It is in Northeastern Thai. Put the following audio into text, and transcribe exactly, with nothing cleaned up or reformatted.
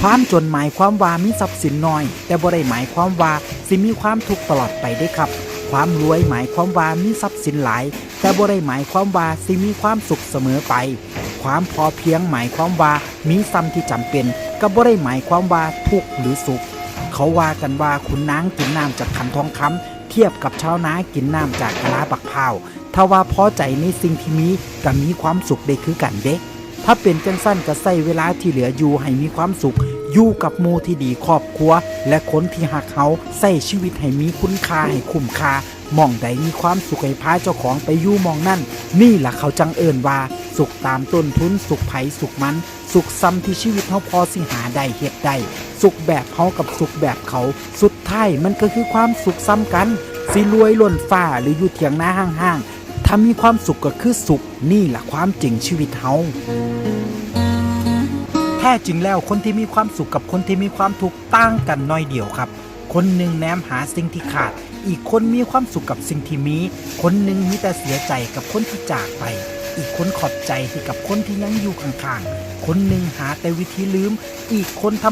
ความจนหมายความว่ามีทรัพย์สินน้อย แต่บ่ได้หมายความว่าสิมีความทุกข์ตลอดไปเด้ครับ ความรวยหมายความว่ามีทรัพย์สินหลาย แต่บ่ได้หมายความว่าสิมีความสุขเสมอไป ความพอเพียงหมายความว่ามีส่ำที่จำเป็น ก็บ่ได้หมายความว่าทุกข์หรือสุข เขาว่ากันว่าขุนนางกินน้ำจากขันทองคำ เทียบกับชาวนากินน้ำจากกะลาบักพร้าว ถ้าว่าพอใจในสิ่งที่มี ก็มีความสุขได้คือกันเด้ ถ้าเป็นจั่งซั้นก็ใช้เวลาที่เหลืออยู่ให้มีความสุข อยู่กับหมู่ที่ดี ครอบครัว และคนที่ฮักเฮา ใช้ชีวิตให้มีคุณค่า ให้คุ้มค่า หม่องใดมีความสุขให้พาเจ้าของไปอยู่หม่องนั้น นี่ล่ะเขาจั่งเอิ้นว่า สุขตามต้นทุน สุขไผสุขมัน สุขส่ำที่ชีวิตเฮาพอสิหาได้เฮ็ดได้ สุขแบบเฮากับสุขแบบเขา สุดท้ายมันก็คือความสุขส่ำกัน สิรวยล้นฟ้าหรืออยู่เถียงนาห้างๆ ถ้ามีความสุขก็คือสุข นี่ล่ะความจริงชีวิตเฮา แท้จริงแล้วคนที่มีความสุขกับคนที่มีความทุกข์ต่างกันน้อยเดียวครับ คนหนึ่งแนมหาสิ่งที่ขาด อีกคนมีความสุขกับสิ่งที่มี คนหนึ่งมีแต่เสียใจกับคนที่จากไป อีกคนขอบใจให้กับคนที่ยังอยู่ข้างๆ คนหนึ่งหาแต่วิธีลืม อีกคนทำ